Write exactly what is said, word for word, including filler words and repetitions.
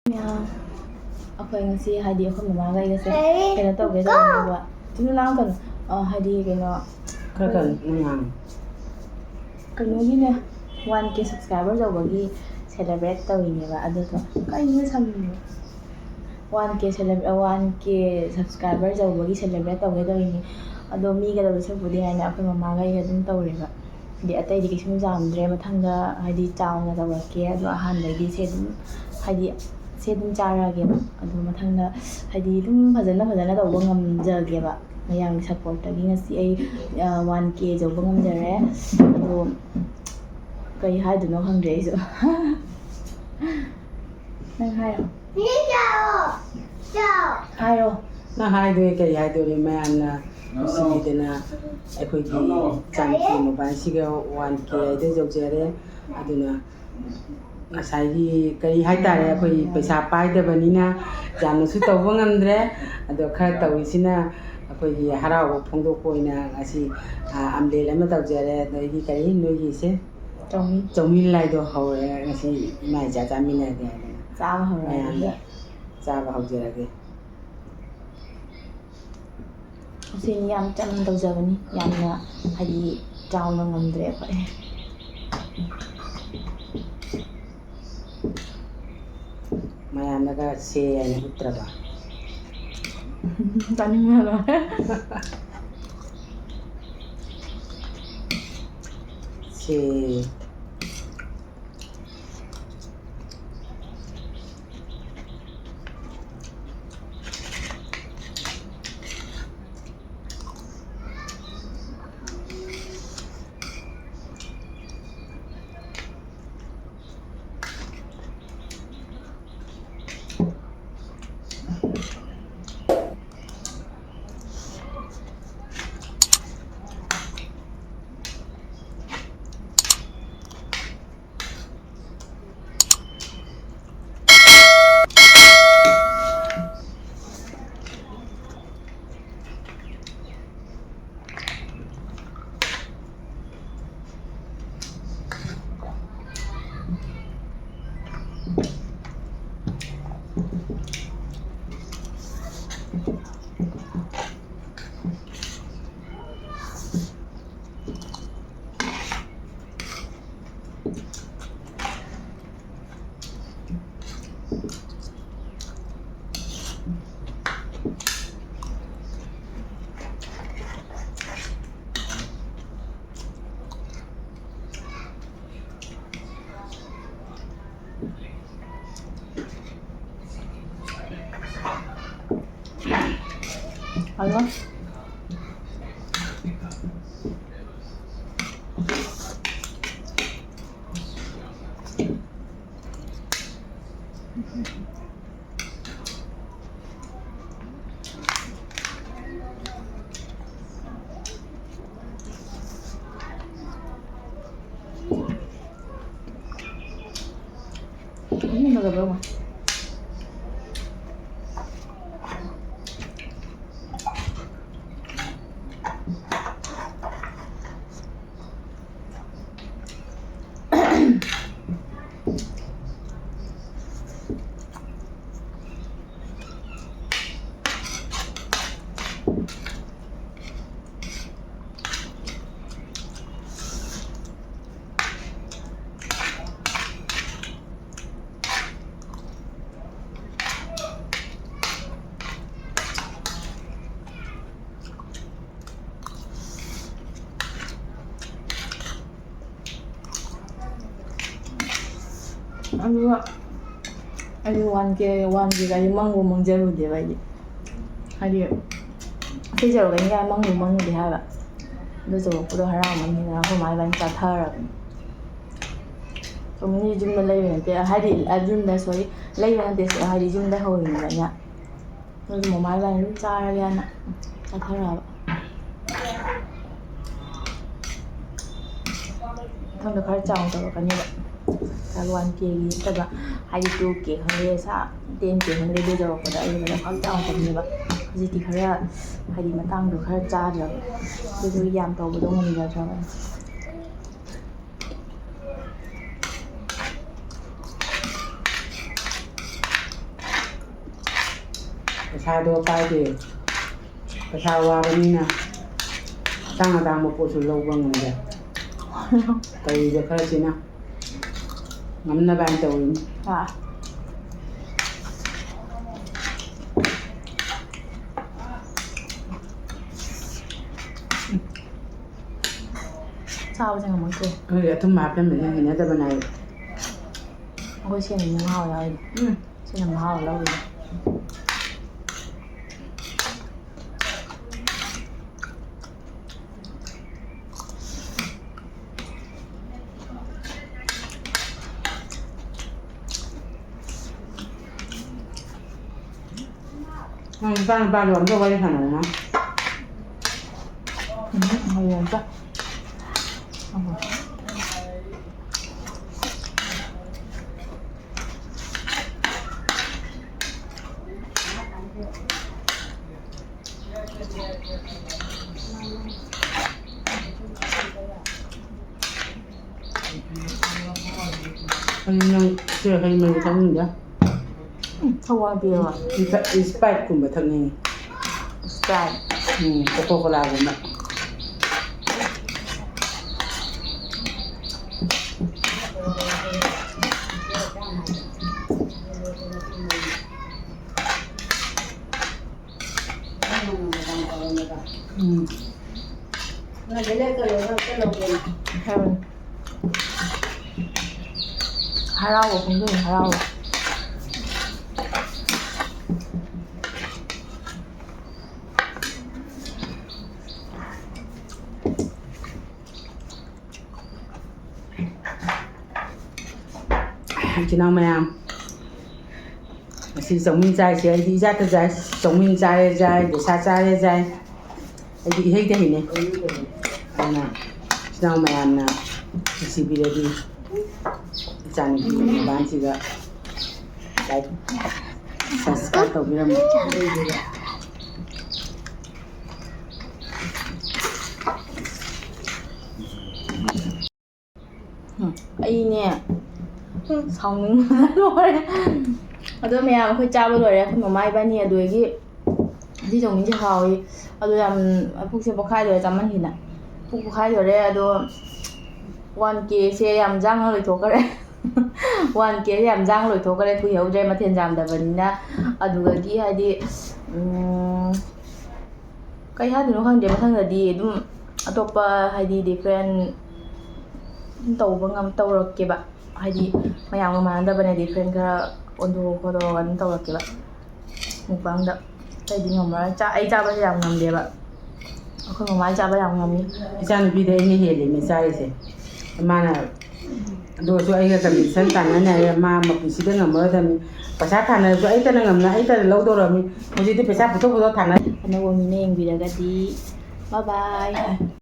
ꯃꯌꯥꯝ, ꯑꯩꯈꯣꯏ ꯉꯁꯤ, ꯍꯥꯏꯗꯤ, ꯑꯩꯈꯣꯏ ꯃꯃꯥꯒ ꯑꯩꯒꯁꯦ ꯀꯩꯅꯣ ꯇꯧꯒꯦ ꯇꯧꯕꯅꯦꯕ꯫ ꯆꯤꯟ ꯂꯥꯡꯒꯅꯨ꯫ ꯑ, ꯍꯥꯏꯗꯤ, ꯀꯩꯅꯣ, ꯈꯔ ꯀꯟꯅ ꯉꯥꯡꯉꯨ꯫ ꯀꯩꯅꯣꯒꯤꯅꯦ, ꯋꯥꯟ ꯀꯦ subscriber ꯌꯧꯕꯒꯤ celebrate ꯇꯧꯔꯤꯅꯦꯕ꯫ ꯑꯗꯨꯗꯣ ꯀꯩꯅꯣ ꯁꯝꯃꯤꯅꯣ? ꯋꯥꯟ ꯀꯦ celeb-, ꯋꯥꯟ ꯀꯦ subscriber ꯌꯧꯕꯒꯤ celebrate ꯇꯧꯒꯦ ꯇꯧꯔꯤꯅꯤ꯫ ꯑꯗꯣ ꯃꯤꯒ ꯇꯧꯗꯣꯏ ꯁꯔꯨꯛꯄꯨꯗꯤ ꯍꯥꯏꯅ ꯑꯩꯈꯣꯏ ꯃꯃꯥꯒ ꯑꯩꯒ ꯑꯗꯨꯝ ꯇꯧꯔꯦꯕ꯫ ꯍꯥꯏꯗꯤ ꯑꯇꯩꯗꯤ ꯀꯩꯁꯨꯝ ꯌꯥꯝꯗ꯭ꯔꯦ, ꯃꯊꯪꯗ ꯍꯥꯏꯗꯤ ꯆꯥꯎꯅ ꯇꯧꯔꯛꯀꯦ꯫ ꯑꯗꯣ ꯑꯍꯥꯟꯕꯩꯗꯤ ꯁꯦ ꯑꯗꯨꯝ, ꯍꯥꯏꯗꯤ ꯁꯦ ꯑꯗꯨꯝ ꯆꯥꯔꯛꯑꯒꯦꯕ꯫ ꯑꯗꯣ ꯃꯊꯪꯗ ꯍꯥꯏꯗꯤ ꯑꯗꯨꯝ ꯐꯖꯅ, ꯐꯖꯅ ꯇꯧꯕ ꯉꯝꯖꯒꯦꯕ꯫ ꯃꯌꯥꯝꯒꯤ supportꯇꯒꯤ ꯉꯁꯤ ꯑꯩ, ꯑ, ꯋꯥꯟ ꯀꯦ ꯌꯧꯕ ꯉꯝꯖꯔꯦ꯫ ꯑꯗꯣ ꯀꯩ ꯍꯥꯏꯗꯣꯏꯅꯣ ꯈꯪꯗ꯭ꯔꯦ ꯑꯩꯁꯨ꯫ ꯅꯪ ꯍꯥꯏꯔꯣ꯫ ꯍꯥꯏꯔꯣ꯫ ꯅꯪ ꯍꯥꯏꯗꯣꯏ ꯀꯩ ꯍꯥꯏꯗꯣꯔꯤ? ꯃꯌꯥꯝꯅ ꯅꯨꯡꯁꯤꯕꯤꯗꯅ ꯑꯩꯈꯣꯏꯒꯤ ꯏꯆꯥꯅꯨꯄꯤ ꯃꯣꯕꯥꯏꯜꯁꯤꯒ ꯋꯥꯟ ꯀꯦ ꯍꯥꯏꯗ ꯌꯧꯖꯔꯦ꯫ ꯑꯗꯨꯅ ꯉꯁꯥꯏꯒꯤ ꯀꯔꯤ ꯍꯥꯏꯇꯥꯔꯦ, ꯑꯩꯈꯣꯏ ꯄꯩꯁꯥ ꯄꯥꯏꯗꯕꯅꯤꯅ ꯌꯥꯝꯅꯁꯨ ꯇꯧꯕ ꯉꯝꯗ꯭ꯔꯦ꯫ ꯑꯗꯣ ꯈꯔ ꯇꯧꯔꯤꯁꯤꯅ ꯑꯩꯈꯣꯏꯒꯤ ꯍꯔꯥꯎꯕ ꯐꯣꯡꯗꯣꯛꯄ ꯑꯣꯏꯅ ꯉꯁꯤ, ꯑ, ꯑꯝꯂꯦꯠ ꯑꯃ ꯇꯧꯖꯔꯦ꯫ ꯑꯗꯒꯤ ꯀꯔꯤ ꯅꯣꯏꯒꯤꯁꯦ? ꯆꯧꯃꯤꯟ꯫ ꯆꯧꯃꯤꯟ ꯂꯥꯏꯗꯣ ꯍꯧꯔꯦ ꯉꯁꯤ ꯏꯃꯥ ꯏꯆꯥ ꯆꯥꯃꯤꯟꯅꯒꯦ ꯍꯥꯏꯗꯅ꯫ ꯆꯥꯕ ꯍꯧꯔꯒꯦ꯫ ꯃꯌꯥꯝꯗ ꯆꯥꯕ ꯍꯧꯖꯔꯒꯦ꯫ ꯁꯤꯅꯤ ꯌꯥꯝ ꯆꯝꯅ ꯇꯧꯖꯕꯅꯤ, ꯌꯥꯝꯅ ꯍꯥꯏꯗꯤ ꯆꯥꯎꯅ ꯉꯝꯗ꯭ꯔꯦ ꯑꯩꯈꯣꯏ꯫ ꯃꯌꯥꯝꯅꯒ ꯁꯦ ꯍꯥꯏꯅ ꯎꯠꯇ꯭ꯔꯕ? ꯆꯥꯅꯤꯡꯕꯅ ꯂꯣꯏꯔꯦ꯫ ꯁꯦ꯫ ꯍꯜꯂꯣ꯫ ꯑꯗꯨꯒ ꯑꯩꯗꯤ ꯋꯥꯟ ꯀꯦ, ꯋꯥꯟ ꯀꯦꯒ ꯑꯩꯗꯤ ꯃꯪꯕꯨ ꯃꯪꯖꯔꯨꯗꯦꯕ ꯑꯩꯗꯤ꯫ ꯍꯥꯏꯗꯤ ꯁꯤ ꯌꯧꯔꯛꯀꯅꯤ ꯀꯥꯏꯅ ꯃꯪꯕꯨ ꯃꯪꯉꯨꯗꯦ ꯍꯥꯏꯕ꯫ ꯑꯗꯨ ꯌꯧꯔꯛꯄꯗꯣ ꯍꯔꯥꯎꯃꯟꯒꯤꯗꯅ ꯑꯩꯈꯣꯏ ꯃꯥ ꯏꯕꯥꯅꯤ ꯆꯥꯊꯔꯕꯅꯤ꯫ ꯆꯨꯝꯃꯤ, ꯌꯨꯝꯗ ꯂꯩꯕ ꯅꯠꯇꯦ, ꯍꯥꯏꯗꯤ ꯌꯨꯝꯗ, ꯁꯣꯔꯤ, ꯂꯩꯕ ꯅꯠꯇꯦ, ꯍꯥꯏꯗꯤ ꯌꯨꯝꯗ ꯍꯧꯔꯤꯅꯦꯕ ꯑꯩꯅ꯫ ꯑꯗꯨ ꯃꯃꯥ ꯏꯕꯥꯅꯤ ꯑꯗꯨꯝ ꯆꯥꯔꯒꯦꯅ ꯆꯥꯊꯔꯛꯑꯕ꯫ ꯃꯊꯪꯗ ꯈꯔ ꯆꯥꯎꯅ ꯇꯧꯔꯛꯀꯅꯦꯕ꯫ ꯋꯥꯟ ꯀꯦꯒꯤ ꯅꯠꯇꯕ, ꯍꯥꯏꯗꯤ ꯇꯨ ꯀꯦ ꯈꯪꯗꯦ, ꯁꯥ ꯇꯦꯟ ꯀꯦ ꯈꯪꯗꯦ, ꯑꯗꯨ ꯌꯧꯔꯛꯄꯗ ꯑꯩ ꯃꯊꯪ ꯈꯔ ꯆꯥꯎꯅ ꯇꯧꯅꯦꯕ꯫ ꯍꯧꯖꯤꯛꯇꯤ ꯈꯔ, ꯍꯥꯏꯗꯤ ꯃꯇꯥꯡꯗꯣ ꯈꯔ ꯆꯥꯗ꯭ꯔꯕ, ꯑꯗꯨꯗꯨꯒꯤ ꯌꯥꯝ ꯇꯧꯕꯗꯣ ꯉꯝꯖꯗ꯭ꯔꯕ ꯑꯩꯅ꯫ ꯄꯩꯁꯥꯗꯣ ꯄꯥꯏꯗꯦ꯫ ꯄꯩꯁꯥ ꯋꯥꯕꯅꯤꯅ ꯑꯇꯥꯡ ꯑꯇꯥꯡꯕ ꯄꯣꯠꯁꯨ ꯂꯧꯕ ꯉꯝꯗꯦ꯫ ꯇꯧꯔꯤꯕ ꯈꯔꯁꯤꯅ ꯉꯝꯅꯕ ꯍꯥꯏꯅ ꯇꯧꯔꯤꯅꯤ꯫ ꯑꯥ꯫ ꯆꯥꯕꯁꯦ ꯉꯝꯃꯛꯇ꯭ꯔꯦ꯫ ꯑꯩꯈꯣꯏꯒꯤ ꯑꯊꯨꯝꯕ ꯍꯥꯞꯆꯟꯕꯁꯦ ꯍꯩꯅꯗꯕꯅꯦ ꯑꯩ꯫ ꯑꯩꯈꯣꯏ ꯁꯤꯅ ꯃꯍꯥꯎ ꯌꯥꯎꯔꯤꯅꯦ꯫ ꯎꯝ꯫ ꯁꯤꯅ ꯃꯍꯥꯎ ꯂꯧꯔꯤꯅꯦ꯫ ꯅꯪ ꯅꯆꯥ ꯅꯨꯄꯥꯗꯣ ꯑꯝꯇ ꯋꯥꯔꯤ ꯁꯥꯟꯅꯧꯅ꯫ ꯎꯝ, ꯍꯌꯦꯡ ꯑꯝꯇ꯫ ꯑꯩ ꯅꯪ ꯁꯤ ꯍꯩ ꯃꯍꯤ ꯊꯛꯅꯤꯡꯗꯦ꯫ ꯎꯝ, ꯊꯋꯥꯏ ꯄꯦꯜꯂꯦ꯫ ꯏꯁꯄ-, ꯏꯁꯄ꯭ꯔꯥꯏꯠꯀꯨꯝꯕ ꯊꯛꯅꯤꯡꯉꯤ꯫ ꯏꯁꯄ꯭ꯔꯥꯏꯠ꯫ ꯎꯝ, ꯀꯣꯀꯣ ꯀꯣꯂꯥꯒꯨꯝꯕ꯫ ꯎꯝ꯫ ꯍꯔꯥꯎꯕ ꯐꯣꯡꯗꯣꯛꯏ, ꯍꯔꯥꯎꯕ꯫ ꯏꯆꯤꯟ ꯏꯅꯥꯎ ꯃꯌꯥꯝ, ꯉꯁꯤ ꯆꯧꯃꯤꯟ ꯆꯥꯏꯁꯦ ꯑꯩꯗꯤ ꯏꯆꯥꯗ ꯆꯥꯏ꯫ ꯆꯧꯃꯤꯟ ꯆꯥꯔꯦ ꯆꯥꯏ, ꯗꯣꯁꯥ ꯆꯥꯔꯦ ꯆꯥꯏ꯫ ꯑꯩꯗꯤ ꯏꯍꯩꯗ ꯍꯩꯅꯩ꯫ ꯑꯗꯨꯅ ꯏꯆꯤꯟ ꯏꯅꯥꯎ ꯃꯌꯥꯝꯅ ꯅꯨꯡꯁꯤꯕꯤꯔꯗꯤ ꯏꯆꯥꯅꯨꯄꯤ ꯃꯕꯥꯟꯁꯤꯒ like, subscribe ꯇꯧꯕꯤꯔꯝꯃꯨ꯫ ꯎꯝ, ꯑꯩꯅꯦ, ꯁꯥꯎꯅꯤꯡꯕꯅ ꯂꯣꯏꯔꯦ꯫ ꯑꯗꯣ ꯃꯌꯥꯝ ꯑꯩꯈꯣꯏ ꯆꯥꯕ ꯂꯣꯏꯔꯦ, ꯑꯩꯈꯣꯏ ꯃꯃꯥ ꯏꯕꯥꯅꯤ꯫ ꯑꯗꯨꯗꯒꯤ ꯁꯤ ꯆꯧꯃꯤꯟꯁꯦ ꯍꯥꯎꯋꯤ꯫ ꯑꯗꯣ ꯌꯥꯝ ꯄꯨꯛꯁꯦ ꯄꯣꯛꯈꯥꯏꯗꯣꯔꯦ ꯆꯥꯃꯟꯈꯤꯅ꯫ ꯄꯨꯛ ꯄꯣꯛꯈꯥꯏꯗꯣꯔꯦ꯫ ꯑꯗꯣ one K ꯁꯦ ꯌꯥꯝ ꯖꯥꯡꯅ ꯂꯣꯏꯊꯣꯛꯈ꯭ꯔꯦ꯫ One K ꯁꯦ ꯌꯥꯝ ꯖꯥꯡꯅ ꯂꯣꯏꯊꯣꯛꯈ꯭ꯔꯦ, ꯀꯨꯏꯍꯧꯗ꯭ꯔꯦ ꯃꯊꯦꯜ ꯌꯥꯝꯗꯕꯅꯤꯅ꯫ ꯑꯗꯨꯗꯒꯤ ꯍꯥꯏꯗꯤ, ꯎꯝ, ꯀꯩ ꯍꯥꯏꯗꯣꯏꯅꯣ ꯈꯪꯗꯦ꯫ ꯃꯊꯪꯗꯗꯤ ꯑꯗꯨꯝ ꯑꯇꯣꯞꯄ ꯍꯥꯏꯗꯤ different ꯑꯗꯨꯝ ꯇꯧꯕ ꯉꯝ ꯇꯧꯔꯛꯀꯦꯕ꯫ ꯍꯥꯏꯗꯤ ꯃꯌꯥꯝꯒ ꯃꯥꯟꯅꯗꯕꯅꯦ, ꯗꯤꯐ꯭ꯔꯦꯟ ꯈꯔ ꯑꯣꯟꯊꯣꯛ ꯈꯣꯠꯇꯣꯛꯑꯒ ꯑꯗꯨꯝ ꯇꯧꯔꯛꯀꯦꯕ ꯃꯨꯛꯕꯥꯡꯗ꯫ ꯑꯇꯩꯗꯤ ꯉꯝꯃꯔꯣꯏ꯫ ꯆꯥ-, ꯑꯩ ꯆꯥꯕꯁꯦ ꯌꯥꯝ ꯉꯝꯗꯦꯕ꯫ ꯑꯩꯈꯣꯏ ꯃꯃꯥꯏ ꯆꯥꯕ ꯌꯥꯝ ꯉꯝꯃꯤ꯫ ꯏꯆꯥꯅꯨꯄꯤꯗ ꯑꯩꯅ ꯍꯦꯜꯂꯤꯅꯦ ꯆꯥꯔꯤꯁꯦ꯫ ꯃꯥꯅ ꯑꯗꯨ ꯑꯣꯏꯔꯁꯨ ꯑꯩꯒ ꯀꯟꯗꯤꯁꯟ ꯇꯥꯟꯅꯅ ꯍꯥꯏꯔꯦ, ꯃꯥ ꯃꯄꯨꯟꯁꯤꯗ ꯉꯝꯃꯔꯣꯏꯗꯕꯅꯤ꯫ ꯄꯩꯁꯥ ꯊꯥꯅꯔꯁꯨ ꯑꯩꯇꯅ ꯉꯝꯅ ꯑꯩꯇꯅ ꯂꯧꯗꯧꯔꯕꯅꯤ꯫ ꯍꯧꯖꯤꯛꯇꯤ ꯄꯩꯁꯥ ꯄꯨꯊꯣꯛ ꯄꯨꯊꯣꯛ ꯊꯥꯅ ꯑꯅꯧꯕ ꯃꯤꯅ ꯌꯦꯡꯕꯤꯔꯒꯗꯤ bye bye꯫